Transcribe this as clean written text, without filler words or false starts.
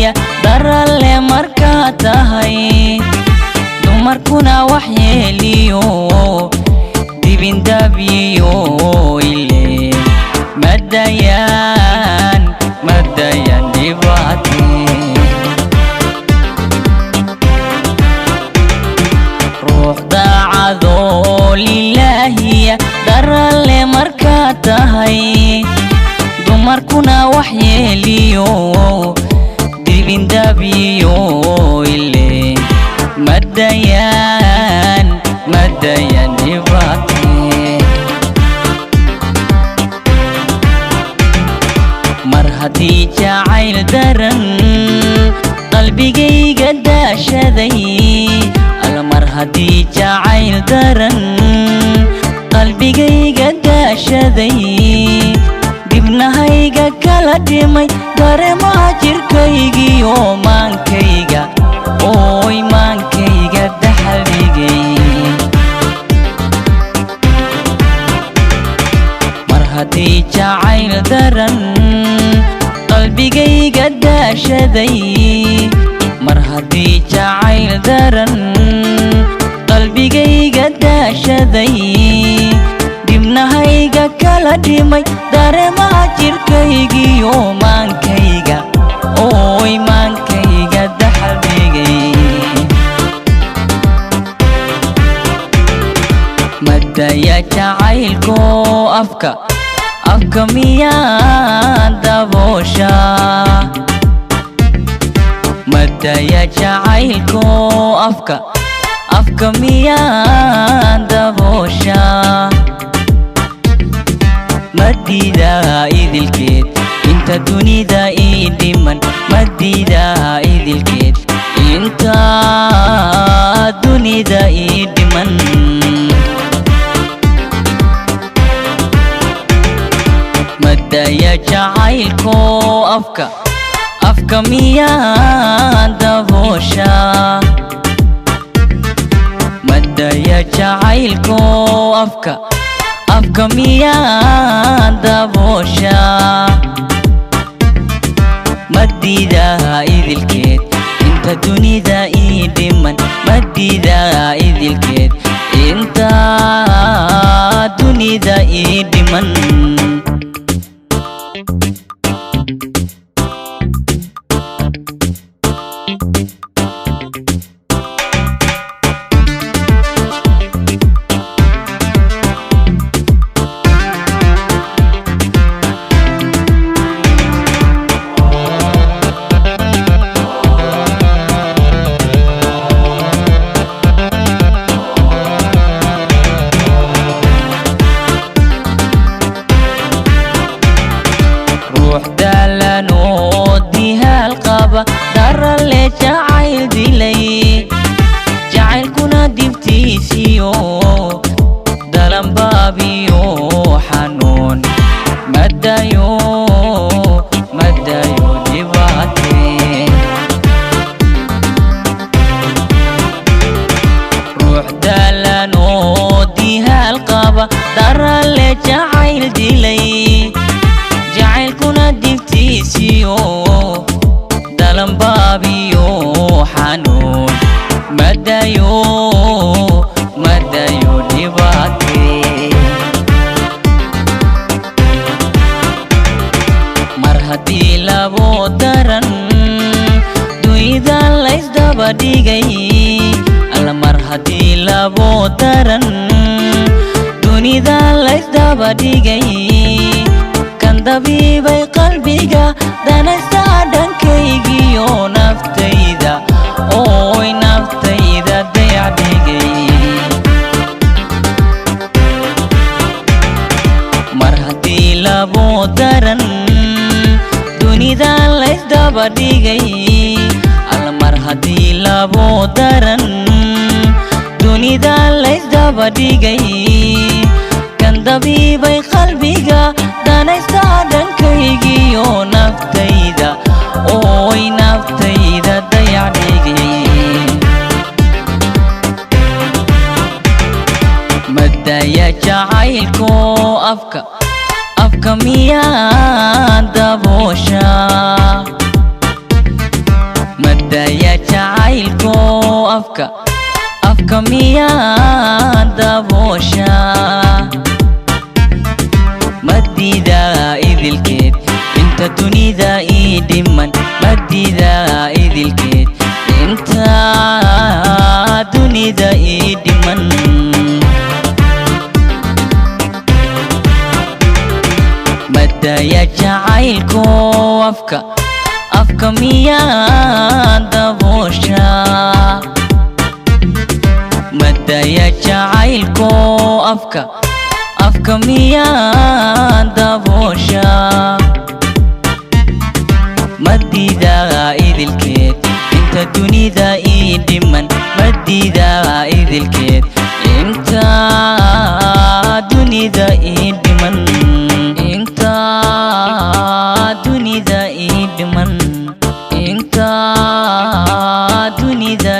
lilaahiya daralle markaa tahay dumarkuna wax yeeliyo dibindabiyo ile madayaan madayaan dhibaate ruux daacadoo lilaahiya daralle markaa tahay dumarkuna wax yeeliyo dibindabiyo ile madayaan madayaan dhibaate mar haddii jacayl daran qalbigayga daashaday alla mar haddii jacayl daran qalbigayga daashaday dibnahayga kala dhimay dareemaha jirkaygiyo maankayga ooy maankayga daxaligay mar haddii jacayl daran qalbigayga daashaday mar haddii jacayl daran qalbigayga daashaday dibnahayga kala dhimay dareemaha jirkaygiyo maankayga ooy maankayga daxaldhigay madaya jacaylko afka afka miyaa daboosha madaya jacaylko afka afka miyaa daboosha madida idilkeed inta dunida ii dhiman madida idilkeed inta dunida ii dhiman madaya jacaylko afka afka miyaa daboosha madaya jacaylko afka afka miyaa daboosha madida idilkeed inta dunida ii dhiman madida idilkeed inta dunida ii dhiman. Ruux daalan oo dihaal qaba daralle jacayl dilay jacaylkuna dibtiisiyo dalanbaabiyo xanuun madayo madayo dhibaate ruux daalan oo dihaal qaba daralle jacayl dilay jacaylkuna dibtiisiyo dalanbaabiyo xanuun madayo madayo dhibaate mar haddii labo daran dunida laysdaba dhigay alla mar haddii labo daran dunida laysdaba dhigay kan dabiibay qalbiga danaysta dhankaygiyo naftayda ooy naftayda dayacdhigay mar haddii labo daran dunida laysdaba dhigay alla mar haddii labo daran dunida laysdaba dhigay kan dabiibay qalbiga danaysta dhankaygiyo naftayda ooy naftayda dayacdhigay madaya jacaylko afka afka miyaa daboosha. afka, afka miyaa daboosha? Madida idilkeed inta dunida ii dhiman, madida idilkeed inta dunida ii dhiman. Madaya jacaylku afka, afka miyaa daboosha? Madaya jacaylku afka, afka miyaa daboosha? Madida idilkeed inta dunida ii dhiman, madida idilkeed inta dunida ii dhiman, inta dunida ii dhiman, inta dunida.